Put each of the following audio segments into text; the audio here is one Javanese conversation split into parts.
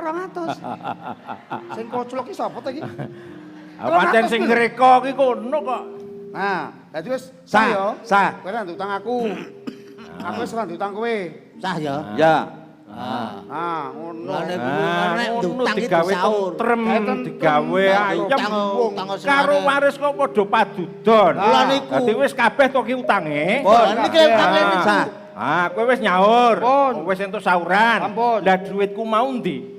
200. Sing koclok ki sapa ta iki? Pancen sing ngreka ki kono kok. Nah, dadi wis sah ya. Sah. Kowe ora ndutang aku. Aku wis ora ndutang kowe. Sah ya. Ya. Nah, ngono. Lah nek nek Ngono ndutang iki digawe disaur. tentrem, digawe ayem. Karo waris kok padha padudon. Lah niku. Dadi wis kabeh to ki utange. Pun. Niki utange niku. Sah. Ah, kowe wis nyaur. Pun. Wis entuk sauran. Ampun. Lah duitku mau ndi?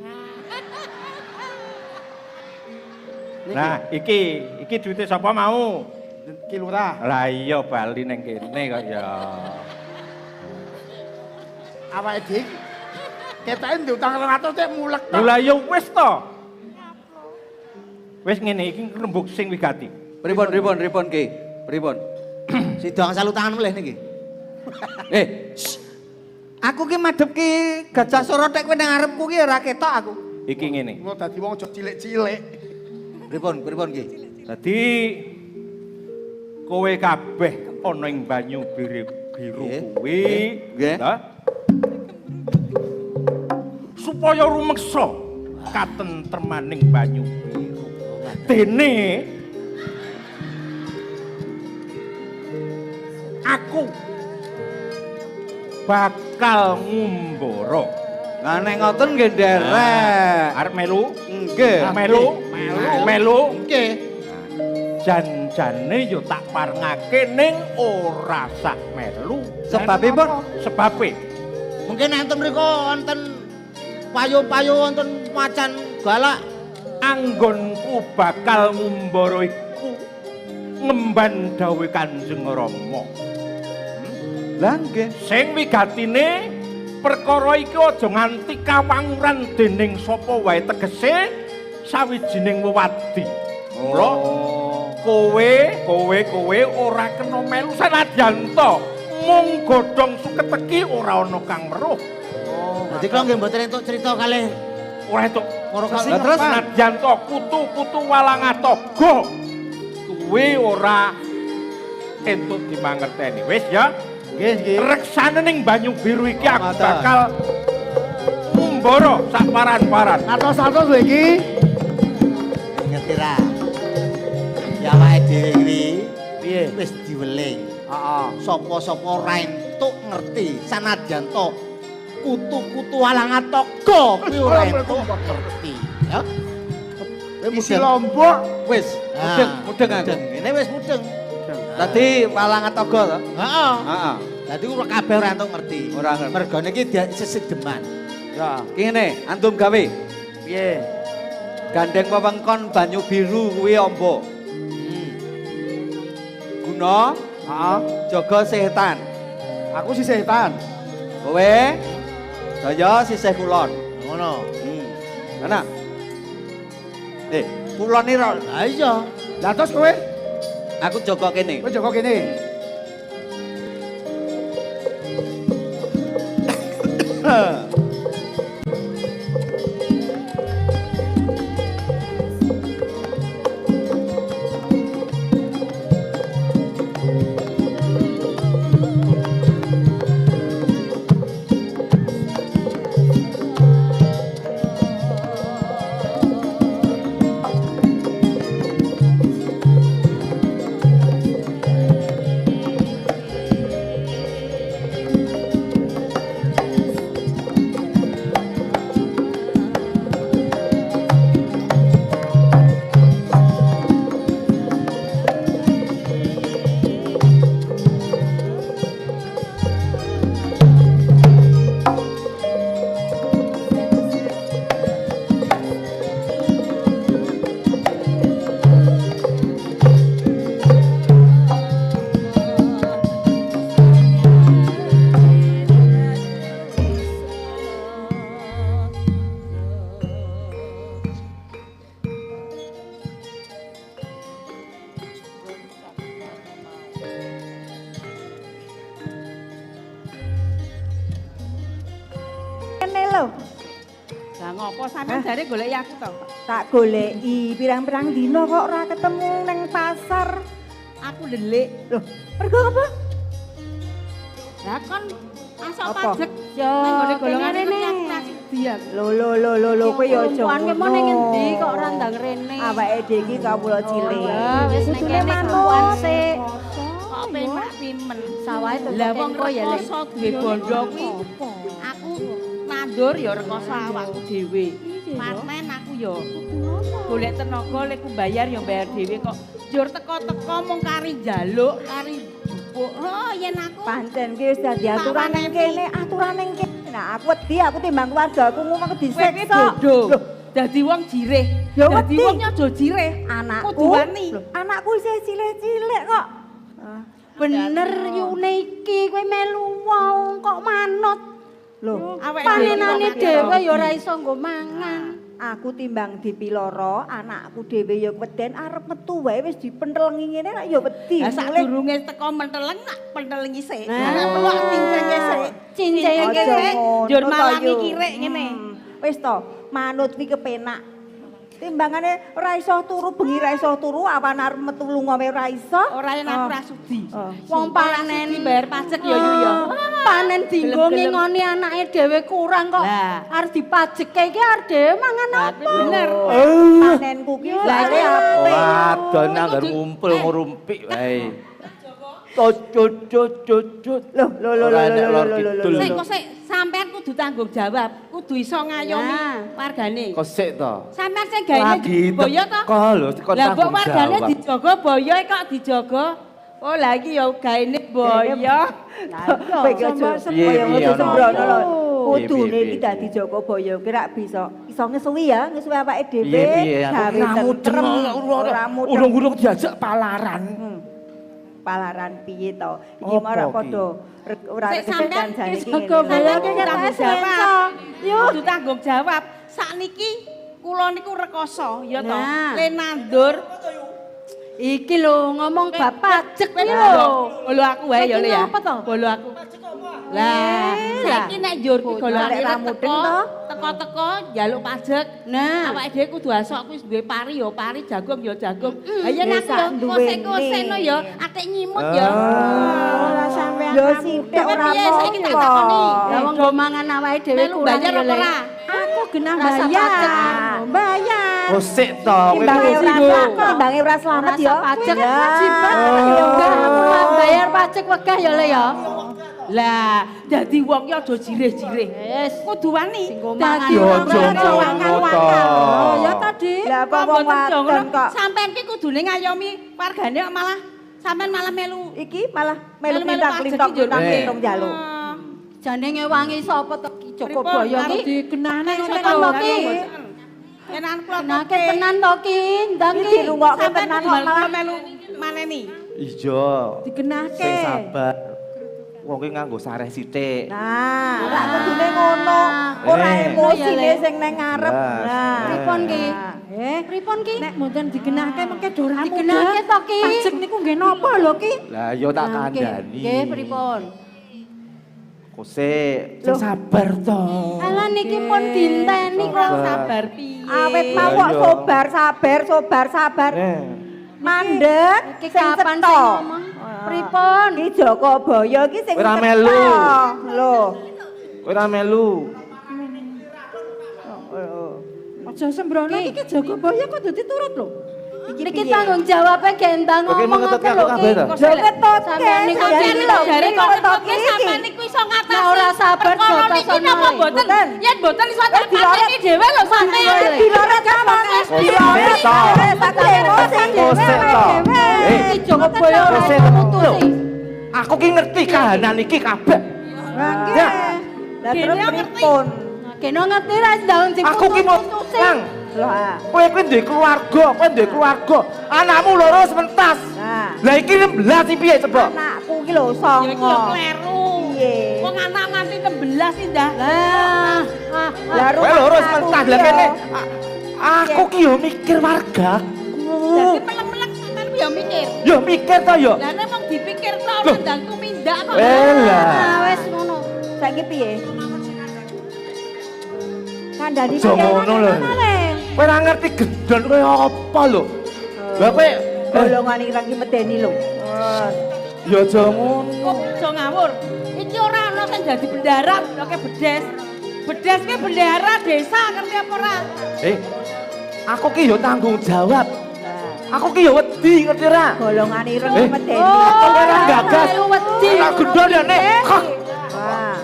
Nah, iki duite sapa mau? Ki lurah. Lah iya bali ning kene kok ya. Awake dhewe ketoke ndutang 200 tek mulek tok. Lah ya wis to. Wis ngene iki rembug sing wigati. Pripun pripun pripun Ki? Pripun? Sida angsal utangan mulih niki. Aku ki madhep ki Gajah Sora tek kowe nang ngarepku ki ora ketok aku. Iki ngene. Ngono dadi wong aja cilik-cilik. Pripun pripun Ki? Dadi kowe kabeh ana ing banyu biru kuwi, Nggih. Supaya rumeksa katentremaning banyu biru. Dene aku bakal ngumbara. Lah nek ngoten nggih nderek. Arep melu? Nggih. Melu? Melu? Nggih. Janjane yo tak parengake ning ora sak melu. Sebabipun Sebabe Mungkin enten mriku wonten payu-payu wonten macan galak. Anggonku bakal ngumbara iku ngemban dawuhe Kanjeng Rama. Lah nggih. Sing wigatine perkara iki aja nganti kawanguran dening sapa wae, tegese sawijining wewadi. Mula kowe ora kena melu sanadyan to mung godhong suketeki ora ana kang weruh. Dadi kula nggih mboten entuk crita kalih Ora entuk. para Lah terus Sanadyan to kutu-kutu walangatoga kuwi ora entuk dimangerteni. Wis ya. Nggih, nggih. Reksane ning banyu biru iki aku bakal ngumbara sak paran-paran. Atos-atos lho iki. Ngerti ra? Ya awake dhewe kuwi Piye? wis diweling. Heeh. Sapa-sapa ora entuk ngerti sanadyan to kutu-kutu walangatoga kuwi ora entuk ngerti. Ya. Kowe Isi mudeng. lombok. Wis, mudeng, mudeng aku. Ngene wis mudeng. Tadi walangatoga to? Heeh. Heeh. Dadi ora kabeh ora entuk ngerti. Ora ngerti. Mergane iki sesedeman. Ya. Ki ngene, antum gawe. Piye? Gandeng wewengkon banyu biru kuwi amba. Guna Heeh. jaga setan. Aku sih setan. Kowe daya sisih kulon. Ngono. Mana? Kulon iki Lah iya. Lah terus kowe? Aku jaga kene. Kowe jaga kene. Lah ngopo sampean jare goleki aku to? Tak goleki pirang-pirang dina kok ora ketemu neng pasar. Aku ndelik. Loh, mergo apa? Lah kon asok Apa? pajek Ya, nang gone golongan kene iki rene. aku ra sudi. Wedi aku. Lho lho lho lho lho kowe ya aja. Klumpuan ki mau ning endi kok ora ndang rene. Awake dhewe iki kawula cilik. Ya wis ning Kudune kene manut. klumpuan sik. Kok penak pimen. Sawahe tutup Lah wong engko ya Le. rekoso duwe bondo kuwi. Aku nandur ya rekoso awakku dhewe. Panen aku ya golek tenaga lek ku bayar ya bayar dhewe kok. Njur teko-teko mung kari njaluk, kari jupuk. Oh yen aku Pancen ki wis dadi aturan ning kene, aturan ning kene. Nah, aku wedi aku timbang keluargaku ngono aku kowe ki disiksa. bodoh. Dadi wong jirih. Ya Dadi wedi. wong aja jirih. Anakku, Kudu wani. Lho, anakku isih cilik-cilik kok. Bener yune iki kowe melu wong kok manut. Lho, Awake Panenane dhewe dhewe ya ora iso nggo mangan. aku timbang dipiloro, anakku dhewe ya keweden arep metu wae wis dipentelengi ngene lak ya wedi. Lah Mulih. sadurunge teko menteleng nak pentelengi sik. Nah. Lah perlu cincenge sik. Cincenge Aja sik. ngono Njur to, malangi Yu. kirik ngene. Wis to, manut kuwi kepenak. Timbangane ora iso turu bengi ora iso turu, awan arep metu lunga wae ora iso. Ora yen aku ora sudi. Oh. Wong panen Sudi bayar pajak ya Yu ya. Panen dinggo Gelem-gelem. ngingoni anake dhewe kurang kok. Lah. Arep dipajeke iki arep dhewe mangan Lah, apa? bener. Panenku ki Lah, soalé iya. apik. Wadon anggar ngumpul ngrumpik wae. Tot. Loh, loh, loh, Ora loh, enek loh, lor loh, loh, kidul. loh, Sik loh. kok sik sampean kudu tanggung jawab, kudu iso ngayomi Nah. wargane. Kok sik to? Sampean sing gaene Lagi boyo to? teko lho, teko Lah mbok tanggung wargane jawab. dijaga boyo kok dijaga. Oh lah iki ya gaene boyo. Kowe iki aja Piye, kaya piye, aja ana sembrono apa? lho. Kudune Piye, piye, iki dadi Joko Boyo ki rak bisa iso ngesuwi ya, ngesuwi awake dhewe. Piye piye aku gawe ora mudeng tentrem, ora mudeng. Urung-urung diajak palaran. Palaran piye to? Iki Apa mau ora ki? padha ora Sik, kesedan sampean jane iki. Joko ngene. Boyo ki Kudu ketoke tanggung jawab. senso. Yo kudu tanggung jawab. Sakniki kula niku rekoso ya to. Nah. Le nandur Iki lho ngomong bab pajek kowe iki lho. Bolo aku wae ya Le ya. Saiki ngapa to? Bolo aku. Lah, saiki nek njur ki golongane Nek ra mudeng teko, to? teko-teko njaluk pajek. Nah. Awake dhewe kudu asok kuwi duwe pari ya pari, jagung ya jagung. Ha yen Ya aku sak ya duwene. kose-koseno ya atik nyimut ya. Ora sampean Lho sithik ora Piye saiki tak apa-apa. takoni. Lah wong nggo mangan awake dhewe Melu kurang bayar ya, apa Le. ora? Aku genah Rasa bayar. pajek. Bayar. Kok sik to? Kowe Timbange kok ora sik. timbange ora slamet Rasa ya. pajek Ya. kewajiban. Ya enggak aku mah bayar pajek wegah ya Le ya. Lah, dadi wong ki aja jirih-jirih. Wis. Kudu wani. Sing nggo mangan Dadi Ya wong aja aja ngono to. Oh ya tadi. Lah Kok kok wong mboten aja wadon ngono? kok. Sampean ki kudune ngayomi wargane kok malah sampean malah melu Iki malah melu Melu-melu pajek klintang-klintong iki, Jur. klintang-klintong njaluk. Ah. Jane ngewangi sapa to Ki Joko Pripun, Boyo karo ki? Digenahne ngono Tenan to Ki? Enan kula Kenake tenan to Ki, ndang Iki Ki. dirungokke Sampean tenan kudu kok malah melu maneni. Iya. Digenahke. Sing sabar. Wong ki nganggo sareh sithik. Nah, rak kudune ngono. Ora Eh. emosine sing nang ngarep. Jelas. Nah. Pripun Ki? Eh, Pripun Ki? nek mboten digenahke mengke do ora mudeng. Digenahke to Ki? Pajek niku nggih napa lho Ki? Lah ya tak Nah, nggih. kandhani. Nggih, pripun? Kok sik, sing sabar to. Alah niki pun dinteni kok. Sabar piye? Awet mau kok Iya. sobar sabar sobar sabar. Eh. Mandek Iki sing kapan cetha. sing ngomong? Pripun? Ki Joko Boyo ki sing Ora cetha. melu. Lho. Kowe ora melu. Aja sembrono iki Joko Boyo kok dadi turut lho. Iki Niki piye? tanggung jawabe gendang Oke, ngomong mau apa ngetutke lho aku Ki? kabeh to? Lho ketutke. Sampeyan niku jare Sampeyan lho, jare kok ketutke ketutke iki. sampean niku iso ngatasi. Nah, ora sabar Perkara jotos niki ana napa le. mboten? Mboten. Yen mboten iso tak pateni dhewe lho sampean. Diloret apa? Diloret to. Diloret Kok sik to. Eh, Iki Joko Boyo ora Kok sik iso to. mutusi. Lho, Aku ki ngerti kahanan iki kabeh. Ya, Lah terus pripun? Kene ngerti ra ndang aku ki mau nang. Lho ah. Kowe kuwi duwe keluarga, kowe duwe keluarga. Anakmu loro wis mentas. Nah. Lah iki 16 iki piye coba? Anakku ki lho Ya iki yo songo. kleru. Piye? Wong anak nganti 16 indah. Lah, Lah Kowe loro wis rumah mentas lah kene. Aku ki yo mikir wargaku. Dadi melek-melek sampean ku ya mikir. Yo mikir to yo. Lah nek wong dipikir tok Loh. ora ndang tumindak kok. Elah. ah, wis ngono. Saiki piye? Kandhani Aja ngono lho. Kowe ora ngerti gendon kowe apa lho. Lah kowe Golongan ireng ki medeni lho. ya aja ngono. Kok aja ngawur. Iki ora ana sing dadi bendara, oke bedes. Bedes ki bendahara desa ngerti apa ora? Aku ki yo tanggung jawab. Aku ki yo wedi ngerti ora? Golongan ireng medeni. Aku ora gagas. Ora gendon ya nek. Wah.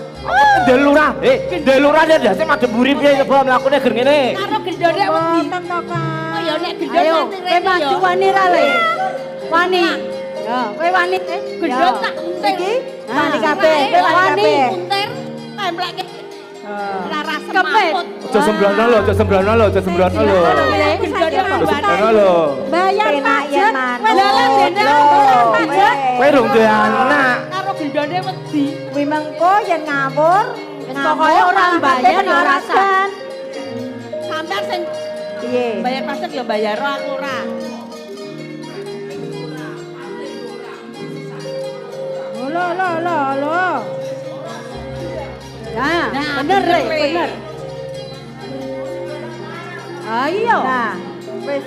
Ndelurah, ndelurah ya ndase madhep mburi piye coba mlakune ger ngene. Karo gendone wedi. Mboten to, Kang. Oh ya nek gendon Ayo, mati kowe rene maju ya. wani ra le? Wani. Ya, kowe wani. Gendon tak untir. Iki wani kabeh, kowe wani kabeh. Untir templekke rara Kepet. semaput. Aja sembrono lho, aja sembrono lho, aja sembrono lho. Aja sembrono lho. Bayar Penak yen pajak. manut. Lah lah dene Lho, bayar pajak. Kowe rung duwe anak. Karo gendone wedi. Kuwi mengko yen ngawur, Wis pokoke ora bayar ya ora sah. Sampeyan sing Piye? bayar pajak ya bayar aku ora. Lo lo lo lo. Nah, bener Le, bener. Ayo. Nah, wis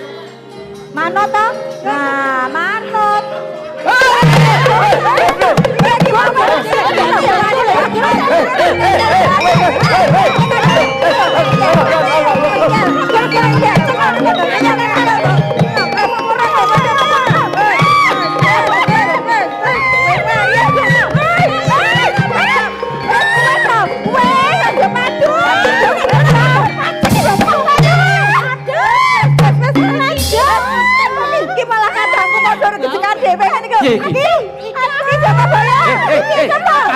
manut to? Nah, manut.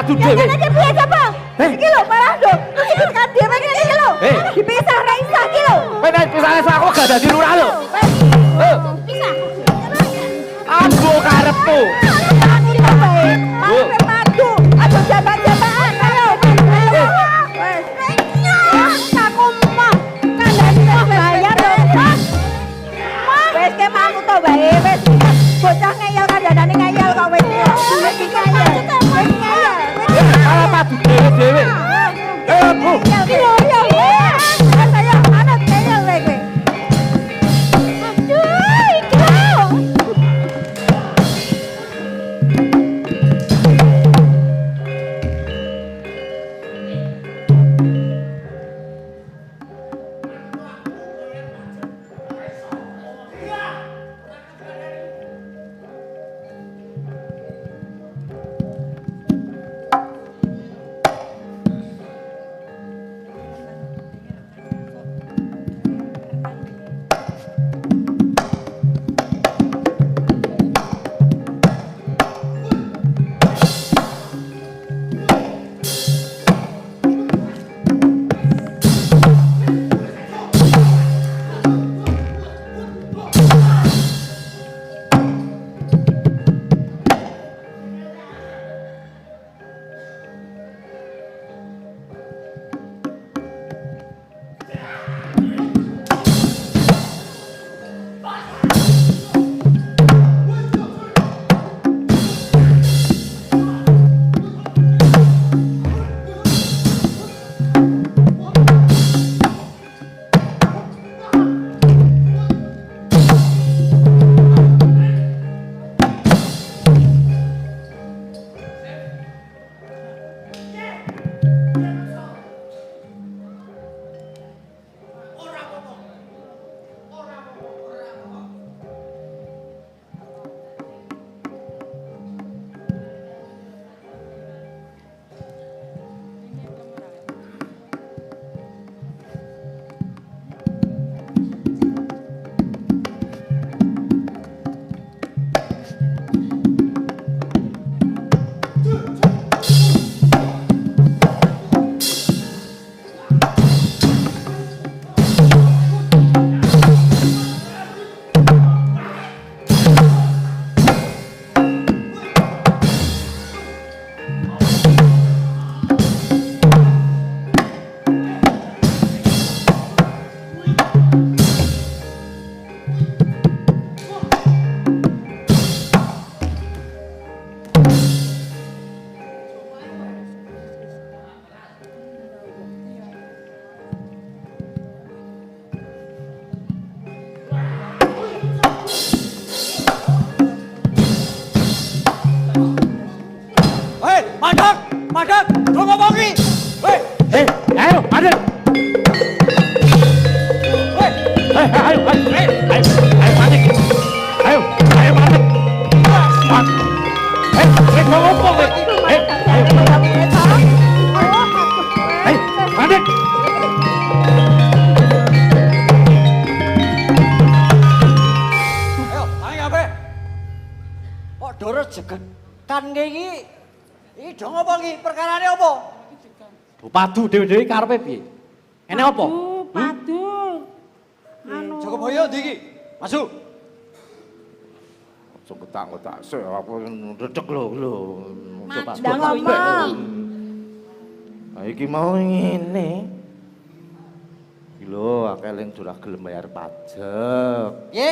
Adu dhewe. Iki lho malah lho, iki tekan dhewe ngene iki lho. Dipisah ra isah iki lho. Kowe nek pisah aku gak dadi lurah lho. Pisah. Ambo karepmu. Aku to wae. Malah padu. Aja jabak-jabakan ayo. Wes. Aku mah kandhane mah bayar lho. Wes ke manut to wae wes. Bocah ngeyel kandhanane ngeyel kok wis. Wis iki ngeyel. Wis ngeyel. Malah padu dhewe-dhewe. Bu. Iki lho yo. Saya manut ngeyel kowe. Aduh, iki lho. Hei, mandek, mandek, lu ngomong iki. Hei, Ayo, mandek. Kowe ngopo kowe? Hei, mandek. Ayo, ayo kabeh. Kok doro jegekan iki? Iki dong apa iki? Perkarane apa? Padu dhewe-dhewe karepe piye? Ene apa? Padu. Anu. Jogoboyo ndi iki? Masuk. Aja ketak-ketak sik aku ndredeg lho lho. Ndak ngomong. Lah iki mau ngene. Iki lho akeh sing ora gelem bayar pajak. Piye?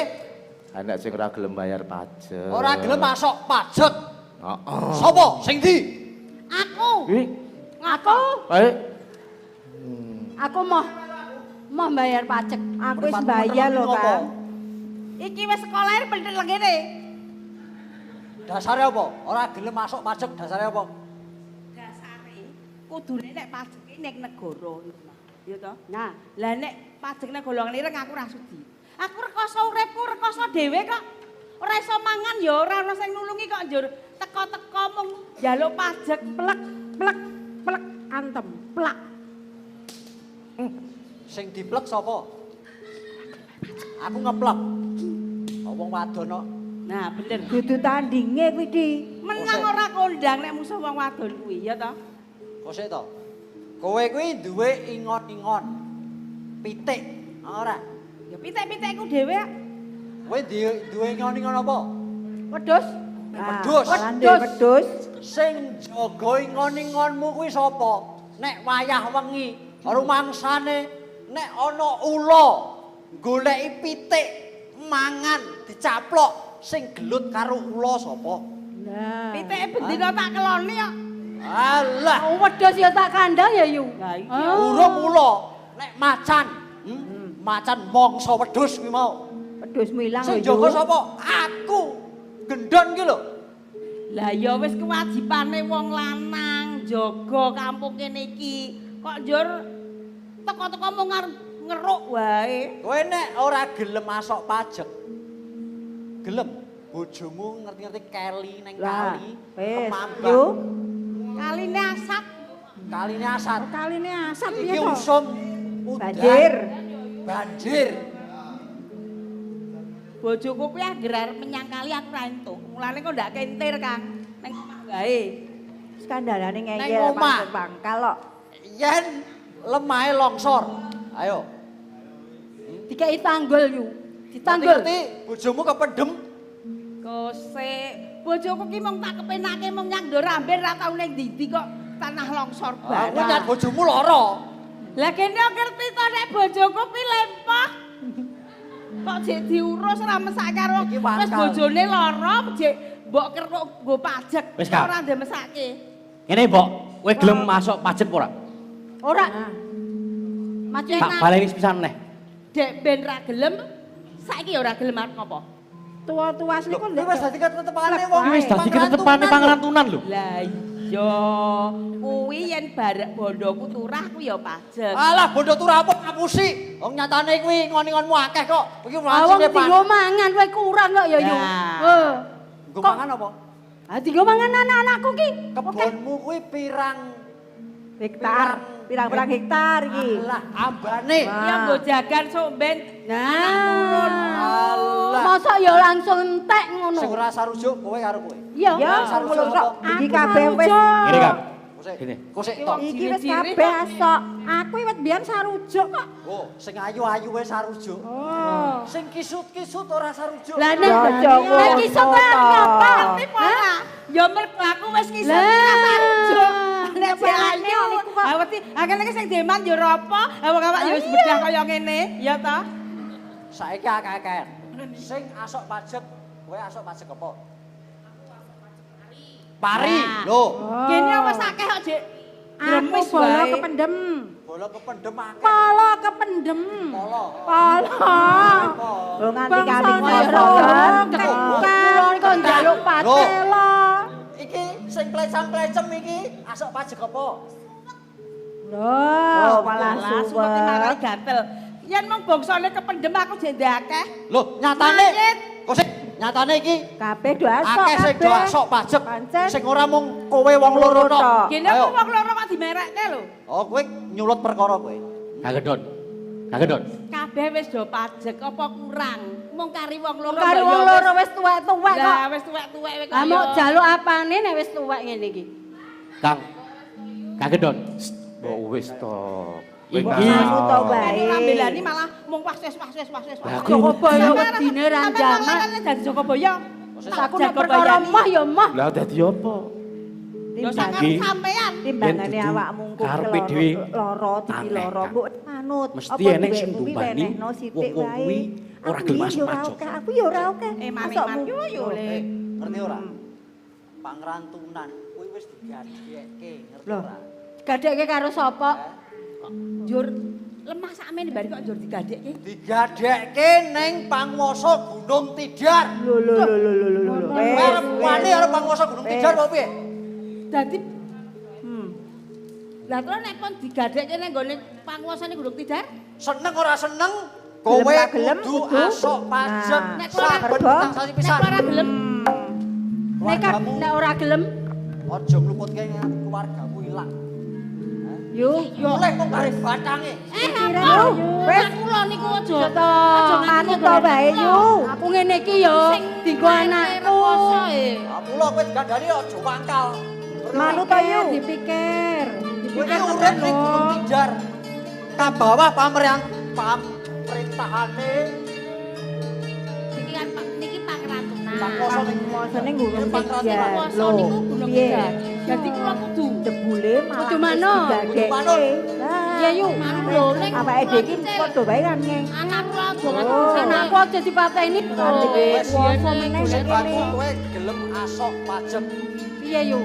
Enek sing ora gelem bayar pajak. Ora gelem masuk pajak. Heeh. Sopo? Sing ndi? Aku. Iki Aku. ae Aku mau bayar pajak. Aku wis bayar lho, Kang. Iki wis sekolahe bener ngene. Dasare apa? Ora gelem masuk pajak dasare apa? Dasare kudune nek pajak iki nek negara. Ya toh? Nah, lah nek pajak nek golongan ireng aku ora sudi. Aku rekoso uripku rekoso dhewe kok. Ora iso mangan ya ora ono sing nulungi kok njur teko-teko mung njaluk pajak plek plek plek antem plak. Sing diplek sapa? Aku ngeplek. Wong wadon kok. Nah, bener. Dudu tandinge kuwi, Di. Menang ora kondang nek musuh wong wadon kuwi, ya toh? Kosek to. Kowe kuwi duwe ingon-ingon. Pitik, ora? Ya pitik-pitikku dhewe. Kowe duwe ingon-ingon apa? Wedhus. Wedhus. Wedhus. Wedhus. Sing jaga ingon-ingonmu kuwi sapa? Nek wayah wengi, rumangsane nek ana ula goleki pitik mangan dicaplok sing gelut karo ula sapa? Nah. Pitike bendina tak keloni kok. Alah, wedhus ya tak kandang ya, Yu. Lah iya. Urung ula nek macan. Macan mangsa wedhus kuwi mau. Wedhusmu ilang Sing lho, Yu. jaga sapa? Aku. Gendon ki lho. Lah ya wis kewajibane wong lanang jaga kampung kene iki. Kok njur teko-teko mung ngeruk wae. Kowe nek ora gelem masuk pajak. Gelem bojomu ngerti-ngerti keli neng kali, Wis, kemambang. Yu. Kaline asat. Kaline asat. Kaline asat piye Iki to? usum udan. Banjir. Banjir. Bojoku kuwi anggere arep menyang kali aku ora entuk. Mulane kok ndak kentir, Kang. Neng omah wae. Skandalane Neng ngeyel omah. pangkal kok. Yen lemahe longsor. Ayo. Dikei tanggul, Yu. Ditanggul. Ngerti bojomu kependem. Kosek. Bojoku ki mung tak kepenake mung nyang ndor amben ra tau ning ndi-ndi kok tanah longsor Aku barang. nyan bojomu lara. Lah kene ngerti to nek bojoku ki lempah. Kok jek diurus ora mesake karo Iki wis wangkal. bojone lara jek mbok keruk nggo pajak Wis, Kak. ora ndemesake. Ngene, Mbok, kowe gelem masuk pajak apa ora? Ora. Maju Tak baleni sepisan neh. Dek ben ra gelem saiki ya ora gelem arep ngopo? Tua-tua asli Lho, kok kuwi wis dadi ketetepane wong. Wis dadi ketetepane pangrantunan lho. Lah iya, kuwi yen barek bondoku turah kuwi ya pajak. Alah bondo turah apa ngapusi. Wong nyatane kuwi ngon-ngonmu akeh kok. Iki Wong wancine dienggo mangan kowe kurang kok ya, Yu. Lah. Heh. Nggo mangan apa? Ah dienggo mangan anak-anakku ki. Kebonmu kuwi pirang Hektar, pirang-pirang hektar iki. Alah, ambane. Ya nggo jagan sok ben Nah. Alah. Mosok ya langsung entek ngono. Sing ora sarujuk kowe karo kowe. Iya. Ya, Sarujuk ngono kok. apa? Iki Aku kabeh wis sarujuk. Ngene, Kang. Kosek. Gini. Kosek tok. iki wis Ciri-ciri kabeh asok. Aku wit biyen sarujuk kok. Oh, sing ayu-ayu wis sarujuk. Oh. Sing kisut-kisut ora sarujuk. Lah nek Ya, aja nek kisut kowe arep ngapa? ngerti apa ora? Ya mergo aku wis kisut Lah. ora sarujuk. Nek jek Nyepelane ayu niku kok. Awet akeh sing deman ya ora apa, awak awak ya wis bedah kaya ngene, ya ta? Saiki akeh-akeh. Sing asok pajak, kowe asok pajak apa? Pari. Nah. Lho, Kene wis akeh kok jek. Aku Gremis bolo wae. kependem. bola kependem akeh. Polo kependem. Polo. Polo. Lho nganti kali Bangsane ngono. Kula kok njaluk patela. Iki sing plecam-plecem iki asok pajak apa? Lho, Oh, malah Lah suwek marai suwek. gatel. Yen mung bangsane kependem aku jek ndek akeh. Lho, nyatane Mayit. kosek Nyatane iki Kabeh do asok. Akeh sing do asok pajak. Pancen. Sing ora mung kowe wong loro tok. Gene kok wong loro kok dimerekke lho. Oh, kowe nyulut perkara kowe. Kang Gendon. Kang Gendon. Kabeh wis do pajak apa kurang? Mung kari wong loro. Karo wong loro wis tuwek-tuwek kok. Lah wis tuwek-tuwek kok. Lah mau jaluk apane nek wis tuwek ngene iki? Kang. Kang Gendon. Mbok wis to. Iki Manut to wae. Ora belani malah mung wis wis wis wis. Jogoboyo wedine ra jaman. Dadi Jogoboyo. Aku nek perkara moh ya moh. Lah dadi apa? Ya sampean timbangane awakmu engko karepe dhewe lara dipiloro mbok manut. Mesti enek sing ndumbani wong-wong kuwi ora gelem masuk pajak. Aku ya ora oke. Masukmu yo le. Ngerti ora? Pangrantunan kuwi wis digadekke, ngerti ora? Digadekke karo sapa? Njur lemah sakmene bari kok njur digadekke. Digadekke ning panguwasa Gunung Tidar. Lho lho lho lho lho lho. Kowe arep wani karo panguwasa Gunung Tidar apa piye? Dadi lah terus nek pun digadekke ning nggone panguwasane Gunung Tidar, seneng ora seneng kowe kudu asok pajak. Nek ora gelem, nek ora gelem aja ngluputke keluargamu ilang. Yo yo oleh mung bare batange. Wis kula niku aja aja manut to wae yu. Aku ngene iki yo dienggo anakku. Ah mula kowe dikandani aja wangkal. Manut to yu. Dipikir. Kowe urip ning Gunung Tidar. Kabawah pamerintahane niki kan niki pangrantunan. Panguwasane Gunung Tidar. Lho niku Gunung Tidar. Dadi kula kudu jebule malah kudu manut. Kudu Iya yu. Awake dhewe iki padha wae kan ngeng. Anak kula aja nganti anakku aja dipateni. Wis kuwasa meneh kene. Kowe gelem asok pajak. Piye yu?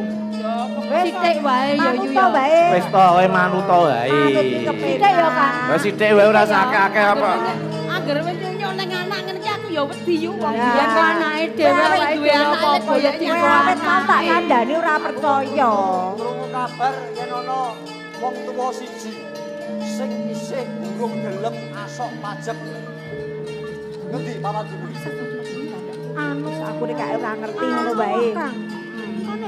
Sithik wae ya yu ya. Wis to kowe manut to wae. Sithik ya Kang. Wis sithik wae ora sakake apa. Angger wis nyunyuk ning anak ngene iki aku ya wedi yu wong biyen kok anake dhewe awake dhewe apa-apa ya dienggo anak. Tak kandhani ora percaya. Krungu kabar yen ana wong tuwa siji sing isih durung gelem asok pajak. Ngendi papan kuwi? Anu aku nek ora ngerti ngono wae.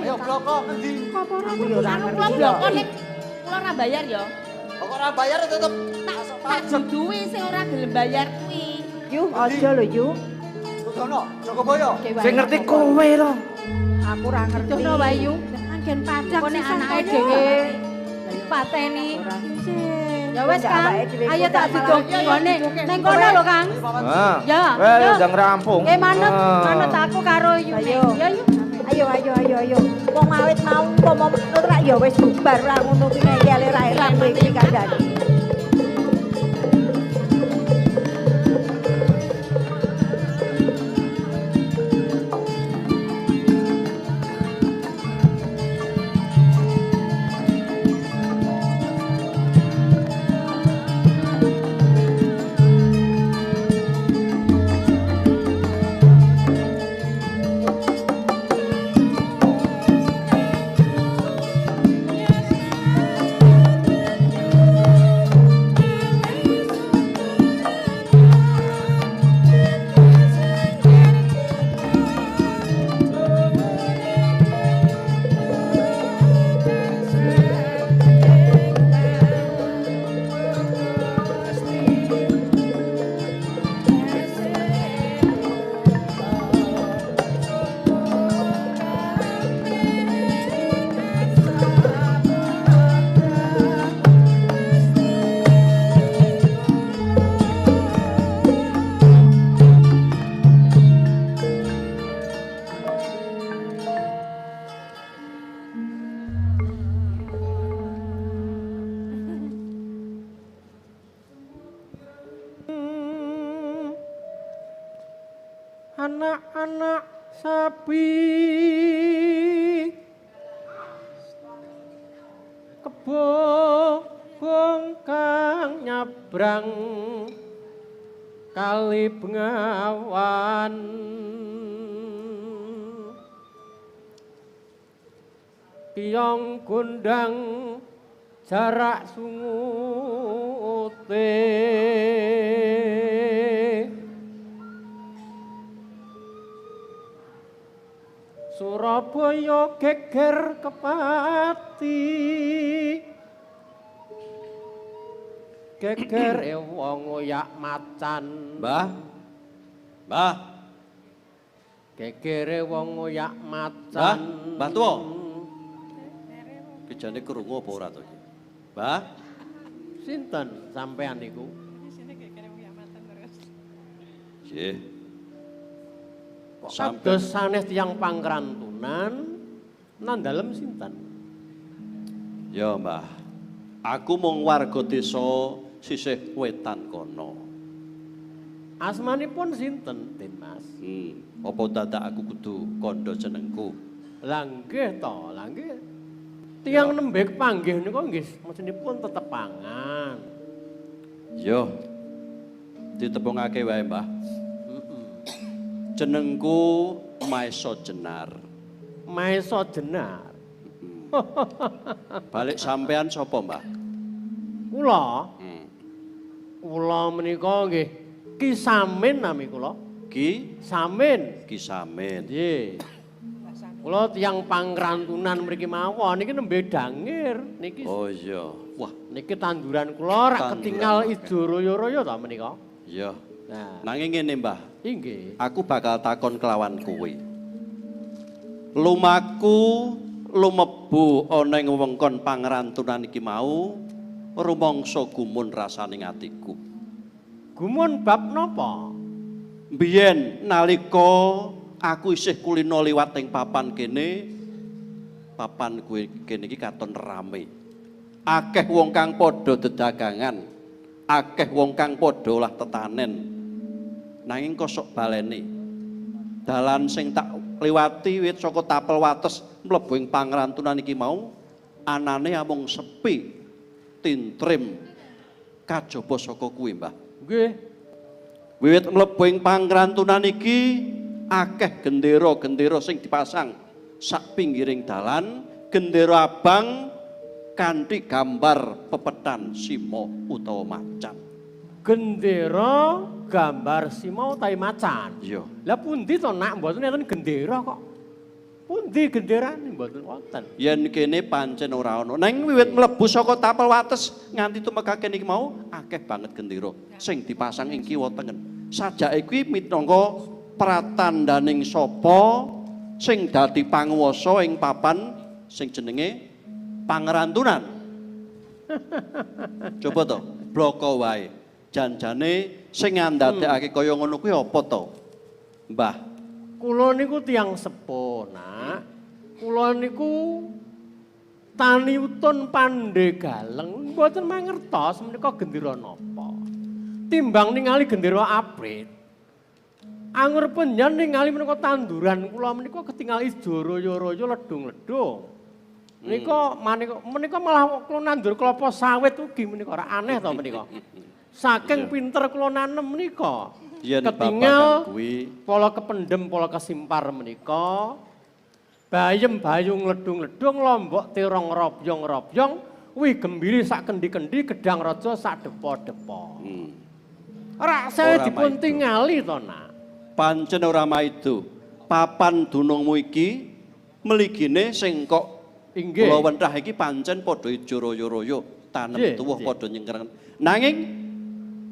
Ayo bloko ngendi? Aku ya ora ngerti. Kula bloko nek kula ora bayar ya. Kok ora bayar tetep asok pajak. Duwi sing ora gelem bayar kuwi. Yu aja lho yu. Kudono, Jogoboyo. Sing ngerti kowe lho. Aku ora ngerti. Dudono wae yu. Anggen pajak nek anake dhewe dipateni. Ya wis Kang, ayo tak didongone ning kono lho Kang. Ya. Wes ndang rampung. Manut, manut aku karo Yune. Ya yu. Ayo ayo ayo ayo. Wong awit mau umpama manut rak ya wis bubar ora ngono kuwi ngeyele ra enak kowe iki kandhane. Anak-anak sapi kebo bongkang nyabrang kali Bengawan. Kiyong gondang jarak sungute. Surabaya geger kepati. Geger wong ngoyak macan. Mbah. Mbah. Gegere wong ngoyak macan. Mbah, Mbah tuwa. Ki jane krungu apa ora to iki? Mbah. Sinten sampean niku? Nggih. Kados sanes tiyang Pangrantunan nang dalem sinten? Ya, Mbah. Aku mung warga desa sisih wetan kono. Asmanipun sinten, Den Mas? Apa dadak aku kudu kandha jenengku? Lah nggih to, lah nggih. Tiyang nembe kepanggih niku nggih mesinipun tetepangan. Yo. Ditepungake wae, Mbah. Jenengku Maesa Jenar. Maesa Jenar. Balik sampean sapa, Mbah? Kula. Kula menika nggih Ki Samin nami kula. Ki Samin. Ki Samin. Nggih. Kula tiyang Pangrantunan mriki mawon niki nembe dangir niki. Oh iya. Wah, niki tanduran kula rak ketingal ijo royo-royo ta menika. Iya. Nah, nanging ngene, Mbah. Inggih. Aku bakal takon kelawan kowe. Lumaku lumebu ana ing wewengkon Pangrantunan iki mau rumangsa gumun rasane atiku. Gumun bab napa? Biyen nalika aku isih kulino liwat ing papan kene, papan kuwi kene iki katon rame. Akeh wong kang padha dedagangan, akeh wong kang padha olah tetanen. Nanging kosok balene. Dalan sing tak liwati wit saka tapel wates mlebu ing Pangrantunan iki mau anane amung sepi, tintrim kajaba saka kuwi, Mbah. Nggih. Wiwit mlebu ing Pangrantunan iki akeh gendera-gendera sing dipasang sak pinggiring dalan, gendera abang kanthi gambar pepetan simo utawa macan. Gendera gambar simo utawi macan. Iya. Lah pundi to nak mboten enten gendera kok. Pundi genderane mboten wonten. Yen kene pancen ora ana. Nang wiwit mlebu saka tapel wates nganti tumeka kene iki mau akeh banget gendera sing dipasang ing kiwa tengen. Sajake kuwi minangka pratandaning sapa sing dadi panguwasa ing papan sing jenenge Pangrantunan. Coba to, bloko wae. Janjane sing ngandadekake kaya ngono kuwi apa to? Mbah. Kula niku tiyang sepuh, Nak. Kula niku tani utun Pandegaleng mboten mangertos menika gendera napa. Timbang ningali gendera abrit. Angur penjen ningali menika tanduran kula menika ketingal ijo royo-royo ledung-ledung. Menika menika malah kula nandur kelapa sawit ugi menika ora aneh to menika. Saking pinter kula nanem menika. Ketingal pola kependem pola kesimpar menika. Bayem bayung ledung-ledung lombok terong robyong-robyong wi gembiri sak kendi-kendi gedang raja sak depo-depo. Ora saya dipun tingali to, Nak. Pancen ora maido. Papan dunungmu iki mligine sing kok kula wentah iki pancen padha ijo royo-royo, tanem tuwuh padha nyengkeren. Nanging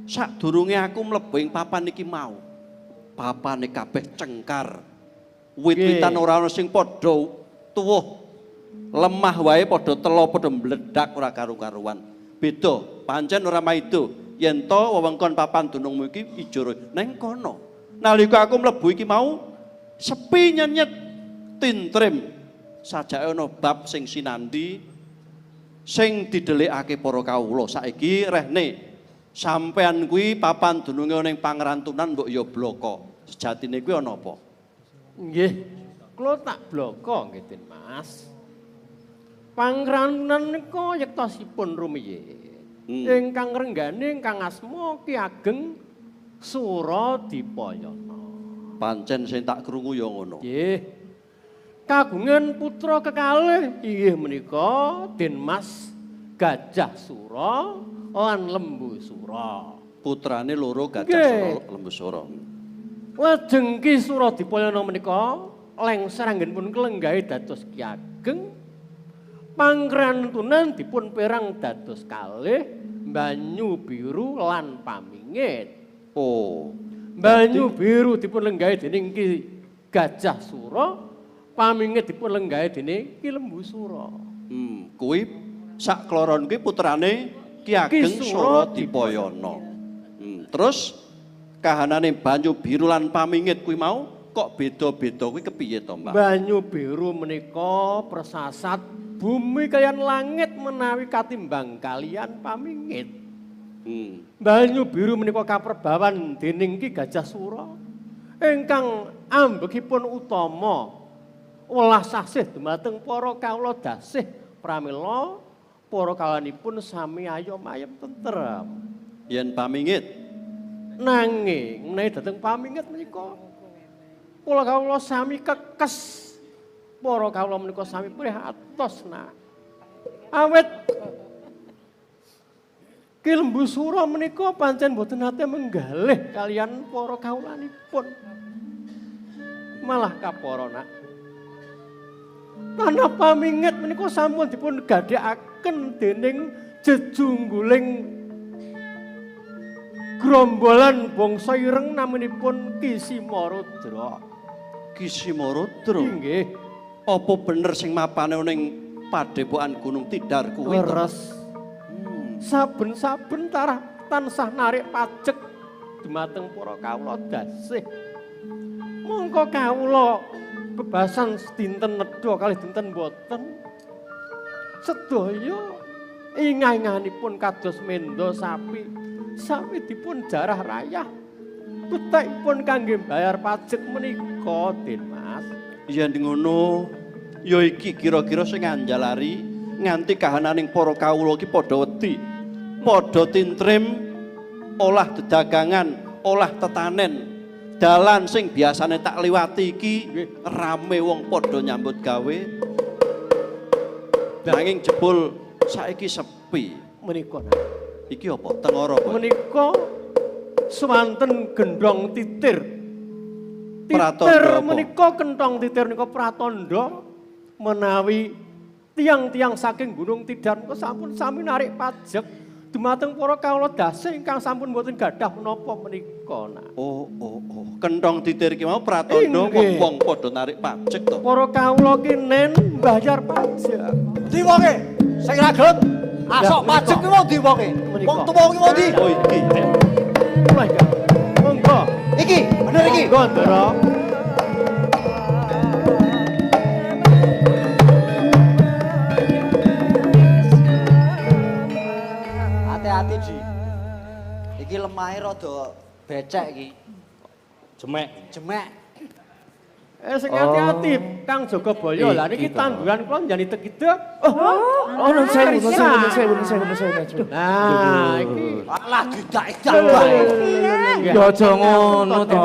sadurunge aku mlebu ing papan iki mau, papane kabeh cengkar. Wit-witan ora ana sing padha tuwuh. Lemah wae padha telo padha mledak ora karu-karuan. Beda, pancen ora maido. Yen to wewengkon papan dunungmu iki ijo royo. Neng kono. Nalika aku mlebu iki mau sepi nyenyet tintrim. Sajake ana bab sing sinandi sing didelikake para kawula. Saiki rehne sampean kuwi papan dununge ning Pangrantunan mbok ya bloko. Sejatine kuwi ana apa? Nggih, kula tak bloko nggih Den Mas. Pangrantunan nika yektosipun rumiyin. Ingkang renggane ingkang asma Ki Ageng Suradipayana. Pancen sing tak krungu ya ngono. Nggih. Kagungan putra kekalih inggih menika Den Mas Gajah Sura lan Lembu Sura. Putrane loro Gajah Sura Lembu Sura. Lajeng Ki Suradipayana menika lengser anggenipun klenggahe dados Ki Ageng. Pangrantunan dipun perang dados kalih Banyu Biru lan Pamingit. Oh, Banyu Biru dipun lenggahi dening Ki Gajah Sura, Pamingit dipun lenggahi dening Ki Lembu Sura. Kuwi sak kloron kuwi putrane Ki Ageng Suradipayana. Terus kahanane Banyu Biru lan Pamingit kuwi mau kok beda-beda kuwi kepiye to, Mbah? Banyu Biru menika persasat bumi kaliyan langit menawi katimbang kaliyan Pamingit. Banyu Biru menika kaperbawan dening Ki Gajah Sura ingkang ambekipun utama welas asih dumateng para kawula dasih pramila para kawulanipun sami ayom ayem tentrem. Yen Pamingit nanging menawi dhateng Pamingit menika kula kawula sami kekes, para kawula menika sami prihatos nak. Awit Ki Lembu Sura menika pancen boten nate menggalih kaliyan para kawulanipun. Malah kapara nak. Tanah Pamingit menika sampun dipun gadhekaken dening jejungguling grombolan bangsa ireng naminipun Ki Simarudra. Ki Simarudra? Inggih. Apa bener sing mapane ning padepokan Gunung Tidar kuwi to? Leres. Saben-saben tarah tansah narik pajek dumateng para kawula dasih. Mongko kawula bebasan dinten nedha kalih dinten boten. Sedaya ingah-ingahanipun kados menda sapi. Sami dipun jarah rayah. Betakipun kangge bayar pajek menika, Den Mas. Yen ngono, ya iki kira-kira sing anjalari nganti kahananing para kawula iki padha wedi. Padha tintrim olah dedagangan, olah tetanen. Dalan sing biasane tak liwati iki rame wong padha nyambut gawe. Nanging jebul saiki sepi. Menika nak. Iki apa? Tengara apa? Menika swanten gendhong titir. Titir menika kenthong titir menika pratandha menawi tiang-tiang saking Gunung Tidar menika sampun sami narik pajek dumateng para kawula dasih ingkang sampun mboten gadah menapa menika nak. Oh. Kenthong titir iki mau pratandha wong-wong padha narik pajek to. Para kawula ki nen bayar pajek. Ndi wonge? Sing ra gelem asok pajek kuwi mau ndi wonge? Wong tuwa kuwi mau ndi? Oh iki. Mulai ka. Monggo. Iki, bener iki. Monggo, Ndara. Hati-hati, Ji. Iki lemahe rada becek iki. Jemek. Jemek. Sing hati-hati Kang Jagabaya. Lah niki tanduran kula njani tekidek. Oh, nun sewu, nun sewu, nun sewu, nun sewu. Nah, iki alah didak-idak wae. Ya aja ngono to.